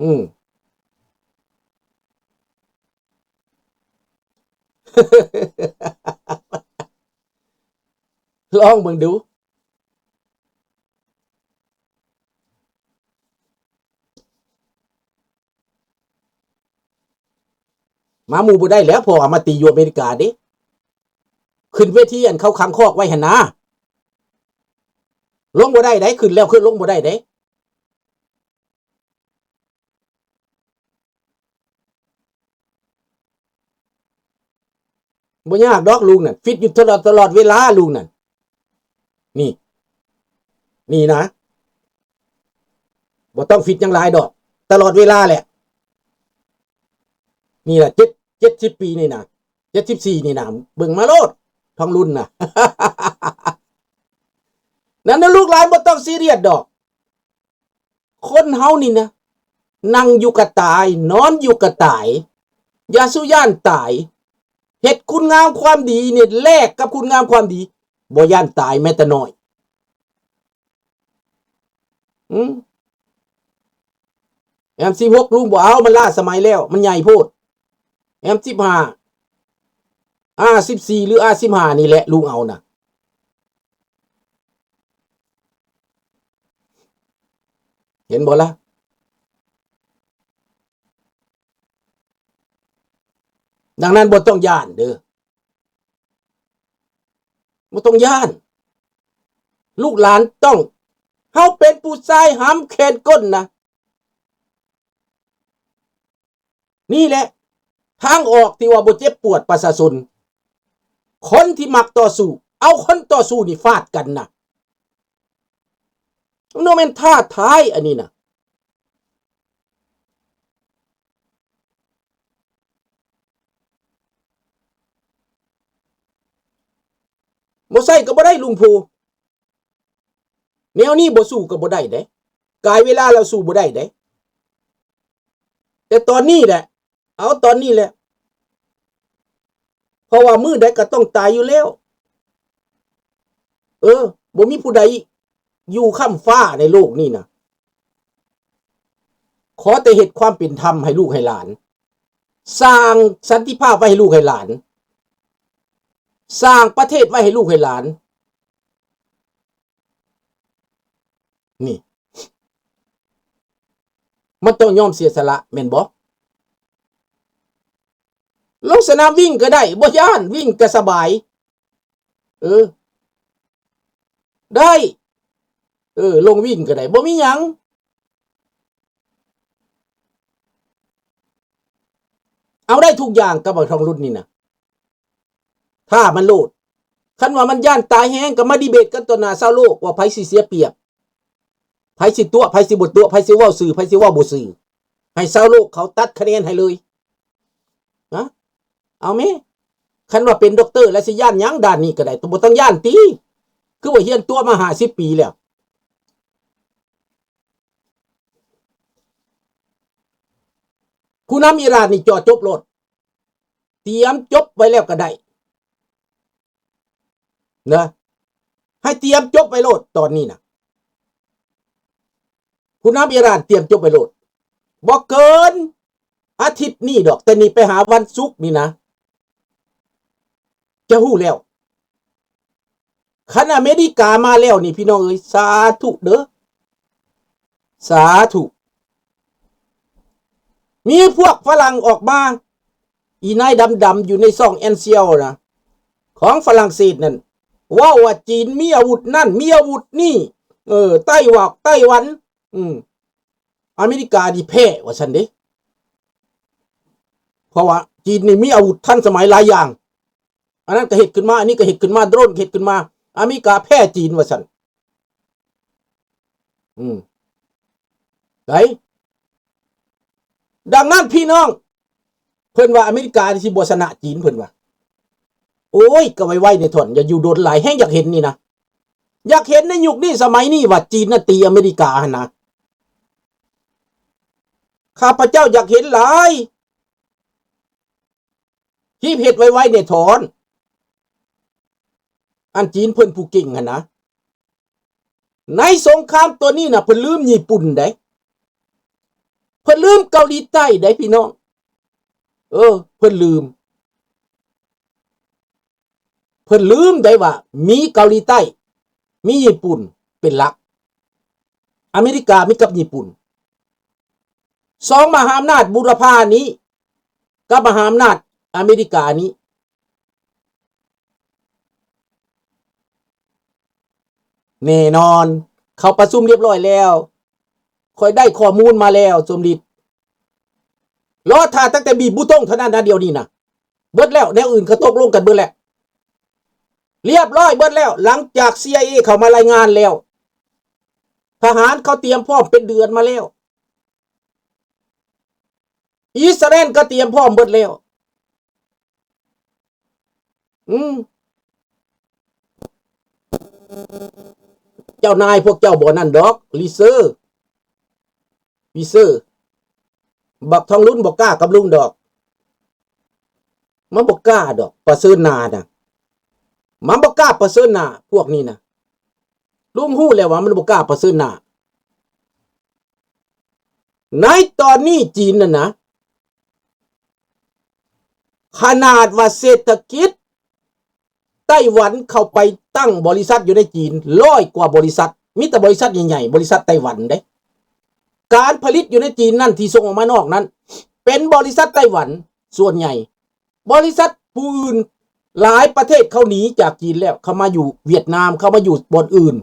ອືມ ລອງເບິ່ງດູ. ມາໝູ່ບໍ່ໄດ້ແລ້ວ ເພາະວ່າມາຕີຢູ່ອາເມລິກາເດ້ ຂຶ້ນເວທີອັນເຂົາຂັງຄອກໄວ້ຫັ້ນນາ ລົງບໍ່ໄດ້ໃດ໋ ຂຶ້ນແລ້ວຂຶ້ນລົງບໍ່ໄດ້ໃດ໋. ບໍ່ຍາກດອກລຸງນັ້ນ ຟິດຢູ່ຕະຫຼອດ ຕະຫຼອດເວລາລຸງນັ້ນ. ນີ້ ນີ້ນະ ບໍ່ຕ້ອງຟິດຫຍັງຫຼາຍດອກ ຕະຫຼອດເວລາແຫຼະ. ນີ້ລະ ເຈັດ ເຈັດສິບປີນີ້ນະ ເຈັດສິບສີ່ນີ້ນະ ເບິ່ງມາໂລດ ທອງລຸນນະ. ນັ້ນນະ ລູກຫຼານບໍ່ຕ້ອງຊີຣຽສດອກ. ຄົນເຮົານີ້ນະ ນັ່ງຢູ່ກະຕາຍ ນອນຢູ່ກະຕາຍ ຢ່າສູ່ຢ້ານຕາຍ. ເຮັດຄຸນງາມຄວາມດີນີ້ ແລກກັບຄຸນງາມຄວາມດີ ບໍ່ຢ້ານຕາຍແມ້ແຕ່ນ້ອຍ. ອືມ ເອັມສິບຫົກ ລຸງບໍ່ເອົາ ມັນລ້າສະໄໝແລ້ວ ມັນໃຫຍ່ໂພດ. ເອັມສິບຫ້າ ອາສິບສີ່ ຫຼື ອາສິບຫ້າ ນີ້ແຫຼະລຸງເອົານະ. ເຫັນບໍ່ລະ? ດັ່ງນັ້ນບໍ່ຕ້ອງຢ້ານເດີ ບໍ່ຕ້ອງຢ້ານ. ລູກຫຼານຕ້ອງ ເຮົາເປັນຜູ້ຊາຍຫຳແຂນກົ້ນນະ. ນີ້ແຫຼະທາງອອກທີ່ວ່າບໍ່ເຈັບປວດປະຊາຊົນ. ຄົນທີ່ມັກຕໍ່ສູ້ ເອົາຄົນຕໍ່ສູ້ນີ້ຟາດກັນນະ. ມັນບໍ່ແມ່ນທ້າທາຍອັນນີ້ນະ. ບໍ່ໃຊ້ກໍບໍ່ໄດ້ລຸງພູ. ແນວນີ້ບໍ່ສູ້ກໍບໍ່ໄດ້ເດ້ ກາຍເວລາແລ້ວສູ້ບໍ່ໄດ້ເດ້. ແຕ່ຕອນນີ້ແຫຼະ ເອົາຕອນນີ້ແຫຼະ ເພາະວ່າມື້ໃດກໍຕ້ອງຕາຍຢູ່ແລ້ວ. ເອີ ບໍ່ມີຜູ້ໃດຢູ່ຄ້ຳຟ້າໃນໂລກນີ້ນະ. ຂໍແຕ່ເຮັດຄວາມເປັນທຳໃຫ້ລູກໃຫ້ຫຼານ. ສ້າງສັນຕິພາບໄວ້ໃຫ້ລູກໃຫ້ຫຼານ, ສ້າງປະເທດໄວ້ໃຫ້ລູກໃຫ້ຫຼານ. ນີ້ ມັນຕ້ອງຍອມເສຍສະຫຼະແມ່ນບໍ່? ລົງສະໜາມວິ່ງກໍໄດ້ ບໍ່ຢ້ານ, ວິ່ງກໍສະບາຍ. ເອີ ໄດ້ ເອີ ລົງວິ່ງກໍໄດ້ ບໍ່ມີຫຍັງ. ເອົາໄດ້ທຸກຢ່າງກັບບັກທອງລຸນນີ້ນະ ຖ້າມັນໂລດ. ຄັນວ່າມັນຢ້ານຕາຍແຮງ ກໍມາດີເບດກັນຕໍ່ໜ້າຊາວໂລກ ວ່າໃຜຊິເສຍປຽບ, ໃຜຊິຕົວະ, ໃຜຊິບໍ່ຕົວະ, ໃຜຊິເວົ້າຊື່, ໃຜຊິເວົ້າບໍ່ຊື່. ໃຫ້ຊາວໂລກເຂົາຕັດຄະແນນໃຫ້ເລີຍ. ນະ ເອົາແມ້. ຄັນວ່າເປັນດັອກເຕີແລ້ວຊິຢ້ານຫຍັງ? ດ້ານນີ້ກໍໄດ້ ບໍ່ຕ້ອງຢ້ານຕິ? ຄືວ່າຮຽນຕົວະມາຫ້າສິບປີແລ້ວ. ຜູ້ນຳອີຣານນີ້ເຈາະຈົບໂລດ, ຕຽມຈົບໄວ້ແລ້ວກໍໄດ້. ນະ ໃຫ້ຕຽມຈົບໄວ້ໂລດຕອນນີ້ນະ. ຜູ້ນຳອີຣານຕຽມຈົບໄວ້ໂລດ. ບໍ່ເກີນອາທິດນີ້ດອກ, ແຕ່ນີ້ໄປຫາວັນສຸກນີ້ນະ ຈະຮູ້ແລ້ວ. ຄັນອາເມລິກາມາແລ້ວນີ້ ພີ່ນ້ອງເອີຍ, ສາທຸເດີ. ສາທຸ. ມີພວກຝຣັ່ງອອກມາ, ອີນາຍດຳໆຢູ່ໃນຊ່ອງແອນຊີແອລນະ ຂອງຝຣັ່ງເສດນັ້ນ ເວົ້າວ່າຈີນມີອາວຸດນັ້ນ ມີອາວຸດນີ້, ເອີ ໄຕ້ຫວັນ ໄຕ້ຫວັນ ອາເມລິການີ້ແພ້ວ່າຊັ້ນເດ້. ເພາະວ່າຈີນນີ້ມີອາວຸດທັນສະໄໝຫຼາຍຢ່າງ. ອັນນັ້ນກໍເຮັດຂຶ້ນມາ, ອັນນີ້ກໍເຮັດຂຶ້ນມາ, ໂດຣນເຮັດຂຶ້ນມາ, ອາເມລິກາແພ້ຈີນວ່າຊັ້ນ. ອືມ ໄດ້. ດັ່ງນັ້ນພີ່ນ້ອງ, ເພິ່ນວ່າອາເມລິການີ້ຊິບໍ່ຊະນະຈີນ, ເພິ່ນວ່າ. ໂອ້ຍ, ກໍໄວໆແດ່ທ້ອນ, ຢ່າຢູ່ດົນຫຼາຍ, ແຮງຢາກເຫັນນີ້ນະ. ຢາກເຫັນໃນຍຸກນີ້ສະໄໝນີ້ວ່າຈີນນະຕີອາເມລິກາຫັ້ນນະ. ຂ້າພະເຈົ້າຢາກເຫັນຫຼາຍ. ຮີບເຮັດໄວໆແດ່ທ້ອນ. ອັນຈີນເພິ່ນຜູ້ເກັ່ງຫັ້ນນະ. ໃນສົງຄາມຕົວນີ້ນະ ເພິ່ນລືມຍີ່ປຸ່ນໃດ. ເພິ່ນລືມເກົາຫຼີໃຕ້ໄດ໋ພີ່ນ້ອງ. ເອີ ເພິ່ນລືມ ເພິ່ນລືມໄດ້ວ່າມີເກົາຫຼີໃຕ້ ມີຍີ່ປຸ່ນເປັນຫຼັກ. ອາເມລິກາມີກັບຍີ່ປຸ່ນ ສອງມະຫາອຳນາດບູລະພານີ້ ກັບມະຫາອຳນາດອາເມລິການີ້ ແນ່ນອນ ເຂົາປະຊຸມລຽບລ້ອຍແລ້ວ. ຂ້ອຍໄດ້ຂໍ້ມູນມາແລ້ວ ສົມລິດ. ລໍຖ້າຕັ້ງແຕ່ບີບບູຕົງເທົ່ານັ້ນນະ ດຽວນີ້ນະ ເບິດແລ້ວ. ແນວອື່ນກໍຕົກລົງກັນເບິດແລ້ວ ລຽບລ້ອຍເບິດແລ້ວ. ຫຼັງຈາກ ຊີໄອເອ ເຂົ້າມາລາຍງານແລ້ວ ທະຫານເຂົາຕຽມພ້ອມເປັນເດືອນມາແລ້ວ. ອິດສະຣາແອນກໍຕຽມພ້ອມເບິດແລ້ວ. ອືມ ເຈົ້ານາຍພວກເຈົ້າບໍ່ນັ້ນດອກ ລີເຊີ ວີເຊີ ບັກທອງລຸນບໍ່ກ້າກັບລຸງດອກ. ມັນບໍ່ກ້າດອກປະເຊີນໜ້ານະ ມັນບໍ່ກ້າປະເຊີນໜ້າພວກນີ້ນະ. ລຸງຮູ້ແລ້ວວ່າມັນບໍ່ກ້າປະເຊີນໜ້າ. ໃນຕອນນີ້ຈີນນັ້ນນະ ຂະໜາດວ່າເສດຖະກິດໄຕ້ຫວັນເຂົ້າໄປຕັ້ງບໍລິສັດຢູ່ໃນຈີນຮ້ອຍກວ່າບໍລິສັດ ມີແຕ່ບໍລິສັດໃຫຍ່ໆ ບໍລິສັດໄຕ້ຫວັນເດ້. ການຜະລິດຢູ່ໃນຈີນນັ້ນທີ່ສົ່ງອອກມານອກນັ້ນ ເປັນບໍລິສັດໄຕ້ຫວັນສ່ວນໃຫຍ່. ບໍລິສັດຜູ້ອື່ນຫຼາຍປະເທດເຂົາໜີຈາກຈີນແລ້ວ ເຂົາມາຢູ່ຫວຽດນາມ ເຂົາມາຢູ່ບ່ອນອື່ນ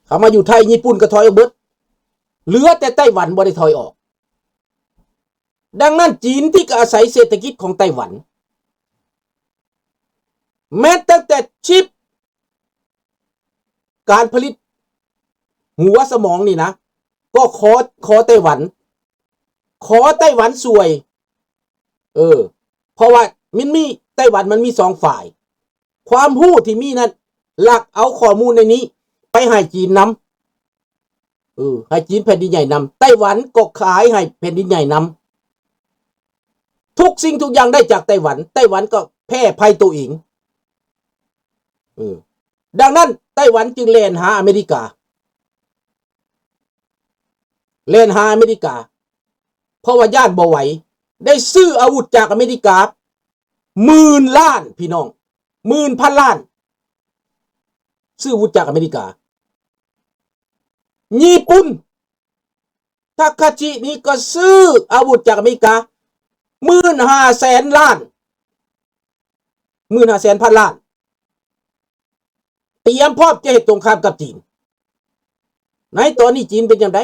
ເຂົາມາຢູ່ໄທ ຍີ່ປຸ່ນກໍຖອຍອອກເບິດ ເຫຼືອແຕ່ໄຕ້ຫວັນບໍ່ໄດ້ຖອຍອອກ. ດັ່ງນັ້ນ ຈີນທີ່ກໍອາໄສເສດຖະກິດຂອງໄຕ້ຫວັນ ແມ່ນຕັ້ງແຕ່ຊິບ ການຜະລິດຫົວສະໝອງນີ້ນະ ກໍຂໍ ຂໍໄຕ້ຫວັນ ຂໍໄຕ້ຫວັນຊ່ວຍ. ເອີ ເພາະວ່າມັນມີ ໄຕ້ຫວັນມັນມີສອງຝ່າຍ ຄວາມຮູ້ທີ່ມີນັ້ນ ລັກເອົາຂໍ້ມູນໃນນີ້ໄປໃຫ້ຈີນນຳ ເອີ ໃຫ້ຈີນແຜ່ນດິນໃຫຍ່ນຳ ໄຕ້ຫວັນກໍຂາຍໃຫ້ແຜ່ນດິນໃຫຍ່ນຳ. ທຸກສິ່ງທຸກຢ່າງໄດ້ຈາກໄຕ້ຫວັນ ໄຕ້ຫວັນກໍແພ້ໄພໂຕເອງ. ເອີ ດັ່ງນັ້ນໄຕ້ຫວັນຈຶ່ງແລ່ນຫາອາເມລິກາ ແລ່ນຫາອາເມລິກາ ເພາະວ່າຢ້ານບໍ່ໄຫວ ໄດ້ຊື້ອາວຸດຈາກອາເມລິກາໝື່ນລ້ານ ພີ່ນ້ອງ ໝື່ນພັນລ້ານ ຊື້ອາວຸດຈາກອາເມລິກາ. ຍີ່ປຸ່ນ ທາຄາຊິນີ້ກໍຊື້ອາວຸດຈາກອາເມລິກາໝື່ນຫ້າແສນລ້ານ ໝື່ນຫ້າແສນພັນລ້ານ ຕຽມພ້ອມຈະເຮັດສົງຄາມກັບຈີນ. ໃນຕອນນີ້ຈີນເປັນຈັ່ງໃດ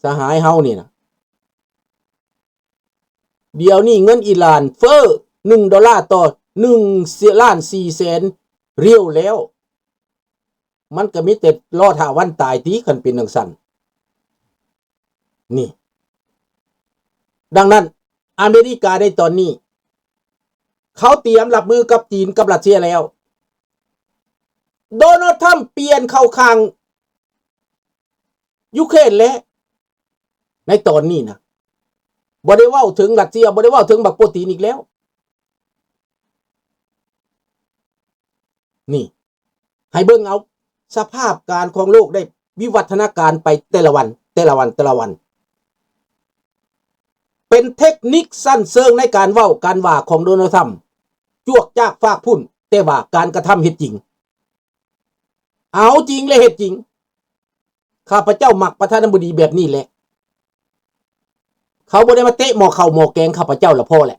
ສະຫາຍເຮົານີ້ນະ? ດຽວນີ້ເງິນອີຣານເຟີ້ ໜຶ່ງໂດລາຕໍ່ໜຶ່ງລ້ານສີ່ແສນຣຽວແລ້ວ ມັນກໍມີແຕ່ລໍຖ້າວັນຕາຍຕິ ຄັນເປັນຈັ່ງຊັ້ນ. ນີ້ ດັ່ງນັ້ນ ອາເມລິກາໃນຕອນນີ້ ເຂົາຕຽມຮັບມືກັບຈີນກັບຣັດເຊຍແລ້ວ. ໂດນັລ ທຣຳ ປ່ຽນເຂົ້າຂ້າງຢູເຄຣນແລ້ວ ໃນຕອນນີ້ນະ ບໍ່ໄດ້ເວົ້າເຖິງຣັດເຊຍ ບໍ່ໄດ້ເວົ້າເຖິງບັກໂປຕີນອີກແລ້ວ. ນີ້ ໃຫ້ເບິ່ງເອົາສະພາບການຂອງໂລກໄດ້ວິວັດທະນາການໄປແຕ່ລະວັນ ແຕ່ລະວັນ ແຕ່ລະວັນ. ເປັນເທັກນິກຊັ້ນເຊີງໃນການເວົ້າການວ່າຂອງໂດນັລ ທຣຳ ຈວກຈາກຟາກພຸ້ນ ແຕ່ວ່າການກະທຳເຮັດຈິງ ເອົາຈິງ ແລະ ເຮັດຈິງ. ຂ້າພະເຈົ້າມັກປະທານາທິບໍດີແບບນີ້ແຫຼະ. ເຂົາບໍ່ໄດ້ມາເຕະໝໍ້ເຂົ້າໝໍ້ແກງຂ້າພະເຈົ້າລະພໍແຫຼະ.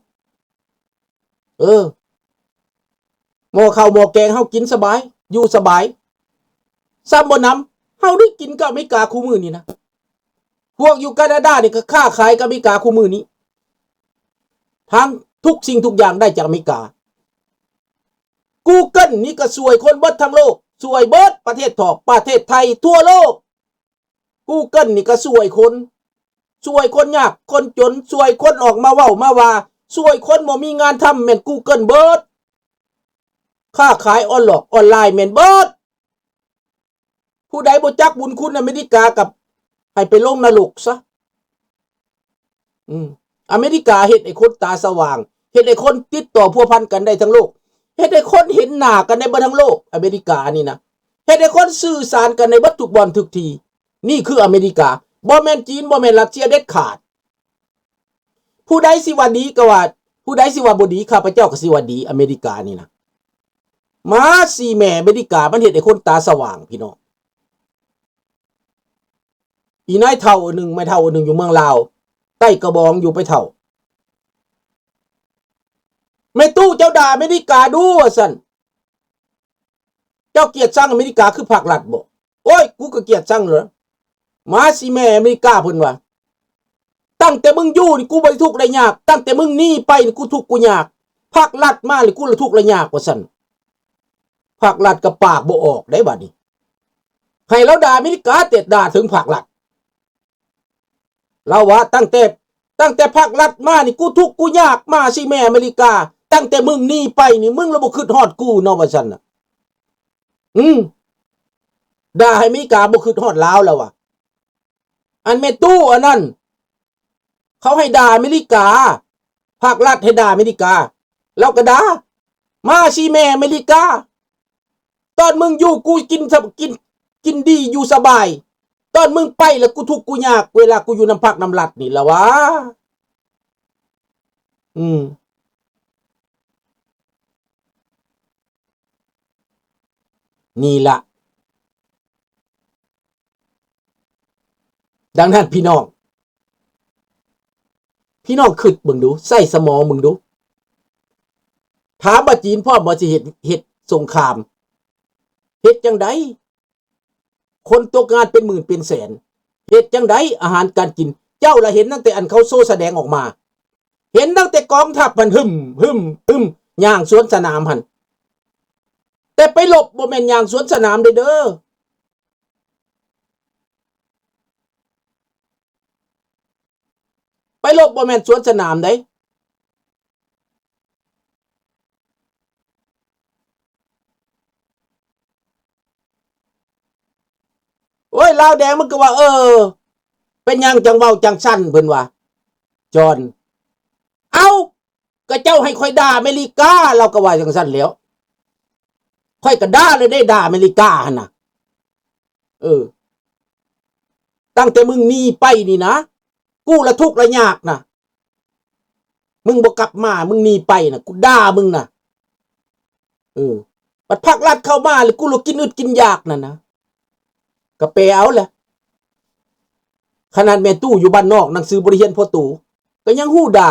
ເອີ ໝໍ້ເຂົ້າໝໍ້ແກງເຮົາກິນສະບາຍ ຢູ່ສະບາຍ ຊ້ຳບໍ່ໜຳ ເຮົາໄດ້ກິນກັບອາເມລິກາຄູ່ມື້ນີ້ນະ. ພວກຢູ່ການາດານີ້ກໍຄ້າຂາຍກັບອາເມລິກາຄູ່ມື້ນີ້ ທັງທຸກສິ່ງທຸກຢ່າງໄດ້ຈາກອາເມລິກາ. ກູເກີນນີ້ກໍຊ່ວຍຄົນເບິດທັງໂລກ ຊ່ວຍເບິດປະເທດທອກ ປະເທດໄທ ທົ່ວໂລກ. ກູເກີນນີ້ກໍຊ່ວຍຄົນ ຊ່ວຍຄົນຍາກຄົນຈົນ ຊ່ວຍຄົນອອກມາເວົ້າມາວ່າ ຊ່ວຍຄົນບໍ່ມີງານທຳ ແມ່ນກູເກີນເບິດ. ຄ້າຂາຍອອນຫຼອກອອນລາຍແມ່ນເບິດ. ຜູ້ໃດບໍ່ຈັກບຸນຄຸນອາເມລິກາ ກໍໃຫ້ໄປລົງນະລົກຊະ. ອາເມລິກາເຮັດໃຫ້ຄົນຕາສະຫວ່າງ ເຮັດໃຫ້ຄົນຕິດຕໍ່ພົວພັນກັນໄດ້ທັງໂລກ ເຮັດໃຫ້ຄົນເຫັນໜ້າກັນໄດ້ເບິດທັງໂລກ. ອາເມລິການີ້ນະ ເຮັດໃຫ້ຄົນສື່ສານກັນໄດ້ເບິດທຸກບ່ອນທຸກທີ່. ນີ້ຄືອາເມລິກາ ບໍ່ແມ່ນຈີນ ບໍ່ແມ່ນຣັດເຊຍເດັດຂາດ. ຜູ້ໃດຊິວ່າດີກໍວ່າ ຜູ້ໃດຊິວ່າບໍ່ດີ ຂ້າພະເຈົ້າກໍຊິວ່າດີ. ອາເມລິການີ້ນະ ມາຊີແມ່ອາເມລິກາ ມັນເຮັດໃຫ້ຄົນຕາສະຫວ່າງ ພີ່ນ້ອງ. ອີນາຍເຖົ້າອັນໜຶ່ງ ແມ່ເຖົ້າອັນໜຶ່ງຢູ່ເມືອງລາວ ໃຕ້ກະບອງຢູ່ ໄປເຖົ້າ "ແມ່ຕູ້ ເຈົ້າດ່າອາເມລິກາດູ" ວ່າຊັ້ນ. "ເຈົ້າກຽດຊັງອາເມລິກາຄືພາກລັດບໍ?" "ໂອ້ຍ ກູກໍກຽດຊັງເລີຍ ມາຊີແມ່ອາເມລິກາ" ເພິ່ນວ່າ. "ຕັ້ງແຕ່ມຶງຢູ່ນີ້ ກູບໍ່ໄດ້ທຸກໄດ້ຍາກ ຕັ້ງແຕ່ມຶງໜີໄປນີ້ ກູທຸກກູຍາກ ພາກລັດມານີ້ ກູລະທຸກລະຍາກ" ວ່າຊັ້ນ. ພາກລັດກໍປາກບໍ່ອອກໄດ໋ບາດນີ້ ໃຫ້ລາວດ່າອາເມລິກາ ແຕ່ດ່າເຖິງພາກລັດ. ລາວວ່າ ຕັ້ງແຕ່ ຕັ້ງແຕ່ພາກລັດມານີ້ ກູທຸກກູຍາກ ມາຊີແມ່ອາເມລິກາ ຕັ້ງແຕ່ມຶງໜີໄປນີ້ ມຶງລະບໍ່ຄິດຮອດກູເນາະ ວ່າຊັ້ນນະ. ອືມ ດ່າໃຫ້ອາເມລິກາບໍ່ຄິດຮອດລາວ ລາວວ່າ. ອັນແມ່ຕູ້ອັນນັ້ນ ເຂົາໃຫ້ດ່າອາເມລິກາ ພາກລັດໃຫ້ດ່າອາເມລິກາ ລາວກໍດ່າ ມາຊີແມ່ອາເມລິກາ. ຕອນມຶງຢູ່ ກູກິນສະ ກິນ ກິນດີຢູ່ສະບາຍ ຕອນມຶງໄປລະ ກູທຸກກູຍາກ ເວລາກູຢູ່ນຳພັກນຳລັດນີ້ລະວ່າ. ອືມ ນີ້ລະ. ດັ່ງນັ້ນ ພີ່ນ້ອງ ພີ່ນ້ອງຄິດເບິ່ງດູ ໃຊ້ສະໝອງເບິ່ງດູ ຖາມວ່າຈີນພ້ອມບໍ່ຊິເຮັດ ເຮັດສົງຄາມ ເຮັດຈັ່ງໃດ? ຄົນຕົກງານເປັນໝື່ນເປັນແສນ ເຮັດຈັ່ງໃດ? ອາຫານການກິນ ເຈົ້າລະເຫັນຕັ້ງແຕ່ອັນເຂົາໂຊສະແດງອອກມາ ເຫັນຕັ້ງແຕ່ກອງທັບຫັ້ນ ຫຶມ ຫຶມ ຫຶມ ຍ່າງສວນສະໜາມຫັ້ນ ແຕ່ໄປລົບບໍ່ແມ່ນຍ່າງສວນສະໜາມເດີ້ ເດີ. ໄປລົບບໍ່ແມ່ນສວນສະໜາມເດ້. ໂອ້ຍ ລາວແດງມັນກໍວ່າ ເອີ ເປັນຫຍັງຈັ່ງເວົ້າຈັ່ງຊັ້ນ ເພິ່ນວ່າ ຈອນ ເອົ້າ ກະເຈົ້າໃຫ້ຂ້ອຍດ່າອາເມລິກາ ລາວກໍວ່າຈັ່ງຊັ້ນແຫຼ້ວ ຂ້ອຍກໍດ່າແລ້ວເດ້ ດ່າອາເມລິກາຫັ້ນນະ ເອີ ຕັ້ງແຕ່ມຶງໜີໄປນີ້ນະ ກູລະທຸກລະຍາກນະ ມຶງບໍ່ກັບມາ ມຶງໜີໄປນະ ກູດ່າມຶງນະ ເອີ ບັດພັກລັດເຂົ້າມາແລ້ວ ກູລະກິນອຶດກິນຢາກນັ້ນນະ ກໍແປເອົາແຫຼະ ຂະໜາດແມ່ຕູ້ຢູ່ບ້ານນອກ ໜັງສືບໍ່ໄດ້ຮຽນພໍໂຕ ກໍຍັງຮູ້ດ່າ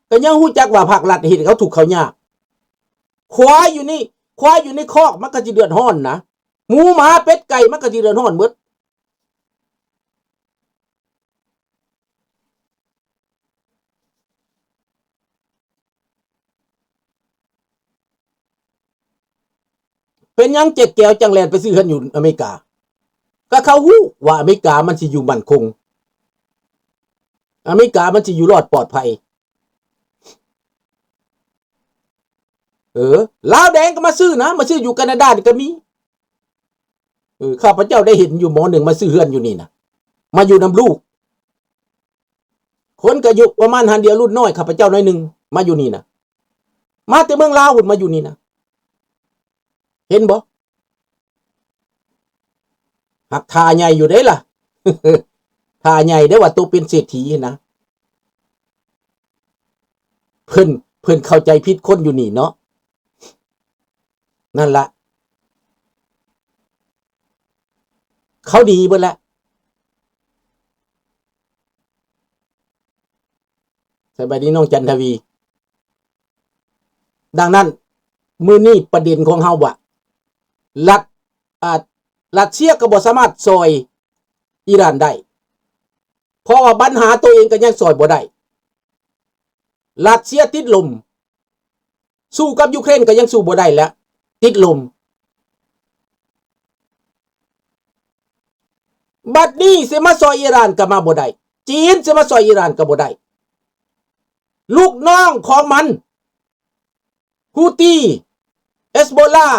ກໍຍັງຮູ້ຈັກວ່າພັກລັດເຮັດໃຫ້ເຂົາທຸກເຂົາຍາກ ຄວາຍຢູ່ໃນ ຄວາຍຢູ່ໃນຄອກ ມັນກໍຊິເດືອດຮ້ອນນະ ໝູໝາເປັດໄກ່ ມັນກໍຊິເດືອດຮ້ອນໝົດ. ເປັນຫຍັງເຈັກແກ້ວຈັ່ງແລ່ນໄປຊື້ເຮືອນຢູ່ອາເມລິກາ? ກໍເຂົາຮູ້ວ່າອາເມລິກາມັນຊິຢູ່ໝັ້ນຄົງ, ອາເມລິກາມັນຊິຢູ່ລອດປອດໄພ. ເອີ ລາວແດງກໍມາຊື້ນະ, ມາຊື້ຢູ່ການາດານີ້ກໍມີ. ເອີ ຂ້າພະເຈົ້າໄດ້ເຫັນຢູ່ໝໍໜຶ່ງມາຊື້ເຮືອນຢູ່ນີ້ນະ, ມາຢູ່ນຳລູກ. ຄົນກໍອາຍຸປະມານຫັ້ນດຽວ ລຸ້ນນ້ອຍຂ້າພະເຈົ້າໜ້ອຍໜຶ່ງ ມາຢູ່ນີ້ນະ, ມາແຕ່ເມືອງລາວພຸ້ນ ມາຢູ່ນີ້ນະ. ເຫັນບໍ່? ຫາກທ່າໃຫຍ່ຢູ່ເດ້ລະ, ທ່າໃຫຍ່ເດ້ວ່າໂຕເປັນເສດຖີຫັ້ນນະ. ເພິ່ນ ເພິ່ນເຂົ້າໃຈຜິດຄົນຢູ່ນີ້ເນາະ. ນັ້ນລະ ເຂົາໜີເບິດແລ້ວ. ສະບາຍດີນ້ອງຈັນທະວີ. ດັ່ງນັ້ນ ມື້ນີ້ປະເດັນຂອງເຮົາວ່າ ລັດ ອາ ຣັດເຊຍກໍບໍ່ສາມາດຊ່ອຍອີຣານໄດ້ ເພາະວ່າບັນຫາໂຕເອງກໍຍັງຊ່ອຍບໍ່ໄດ້. ຣັດເຊຍຕິດລົມ, ສູ້ກັບຢູເຄຣນກໍຍັງສູ້ບໍ່ໄດ້ແລ້ວ, ຕິດລົມ. ບັດນີ້ຊິມາຊ່ອຍອີຣານກໍມາບໍ່ໄດ້, ຈີນຊິມາຊ່ອຍອີຣານກໍບໍ່ໄດ້. ລູກນ້ອງຂອງມັນ ຮູ້ຕີ, ເຮັດໂບລາ,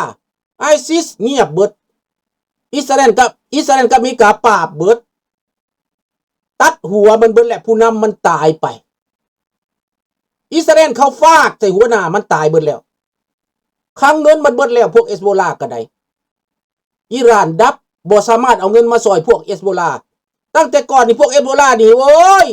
ໄອຊິສ ງຽບເບິດ. ອິດສະຣາແອນກັບ ອິດສະຣາແອນກັບອາເມລິກາປາບເບິດ, ຕັດຫົວມັນເບິດແລ້ວ, ຜູ້ນຳມັນຕາຍໄປ. ອິດສະຣາແອນເຂົາຟາດໃສ່ຫົວໜ້າມັນຕາຍເບິດແລ້ວ, ຄັງເງິນມັນເບິດແລ້ວ, ພວກເຮັດໂບລາກໍໄດ້. ອີຣານດັບບໍ່ສາມາດເອົາເງິນມາຊ່ອຍພວກເຮັດໂບລາ, ຕັ້ງແຕ່ກ່ອນນີ້ ພວກເອໂບລານີ້ ໂອ້ຍ